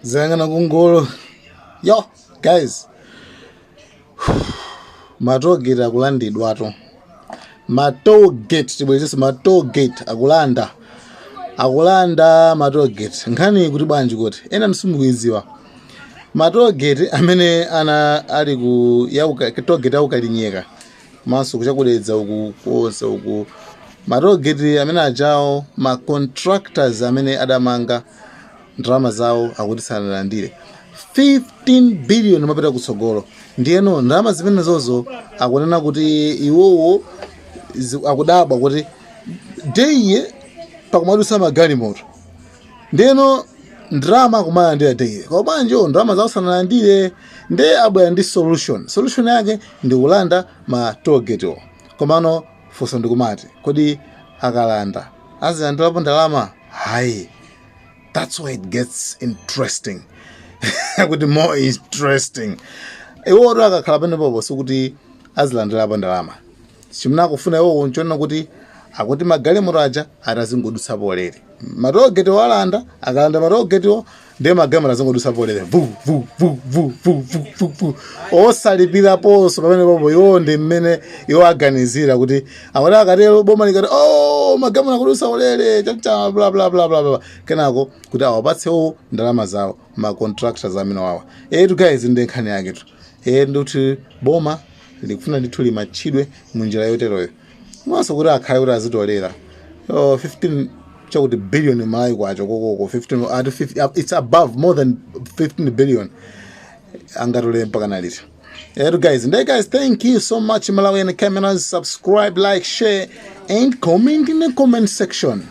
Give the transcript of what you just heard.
Zayang'ana kungolo. Yo guys, ma tollgate akulandidwatu. Ma tollgate, tibwerezese, ma tollgate akulanda, akulanda ma tollgate. Nkhani kuti bwanji? Kuti ena simukuidziwa, ma tollgate amene ana ali ku yauka, tollgate ya ku Kalinyeke maso kucha ku Dedza uku konse uku, ma tollgate amene ajawo, ma contractors amene adamanga, ndalama zawo akuti sanalandire, 15 billion mapita kutsogolo. Ndiyeno ndalama zimenezozo akunena kuti iwowo akudabwa kuti daily pakumadusa magalimoto, ndiyeno ndalama akumalandira daily, koma bwanji ndalama zawo sanalandire? Ndiye abwera ndi solution. Solution yake ndi kulanda ma tollgate. Komano funso ndikumati, kodi akalanda azilandirapo ndalama? Hayi, that's why it gets interesting, kuti more interesting. Iwoto akakhala penepopo sikuti azilandirapo ndalama. Chimene akufuna iwowo nchonena kuti akuti magalimoto aja atazingodutsa polere. Ma tollgate walanda, akalanda ma tollgatewo, ndiye magalimoto azingodutsa polere, vu vu vu vu vu vu vu vu, osalipiraponso pamenepopo. Iwo ndi mmene iwo aganizira kuti akuti akatero boma likati, "Oh, magalimoto akudutsa ulere," chacha, bla bla bla bla bla, kenako kuti awapatsewo ndalama zawo ma contractors amene wawa. Etu guys, ndi nkhani yake tu. Ndikuti boma likufuna ndithu limatchidwe munjira yoteroyo, mwaso kuti akhale kuti azitolera, oh, 15 chakuti billion Malawi kwacho kokoko 15 ati 50, it's above, more than 15 billion, angatolere mpaka naliti? Etu guys, ndiye guys, thank you so much. Malawian Cameras, subscribe, like, share and comment in the comment section.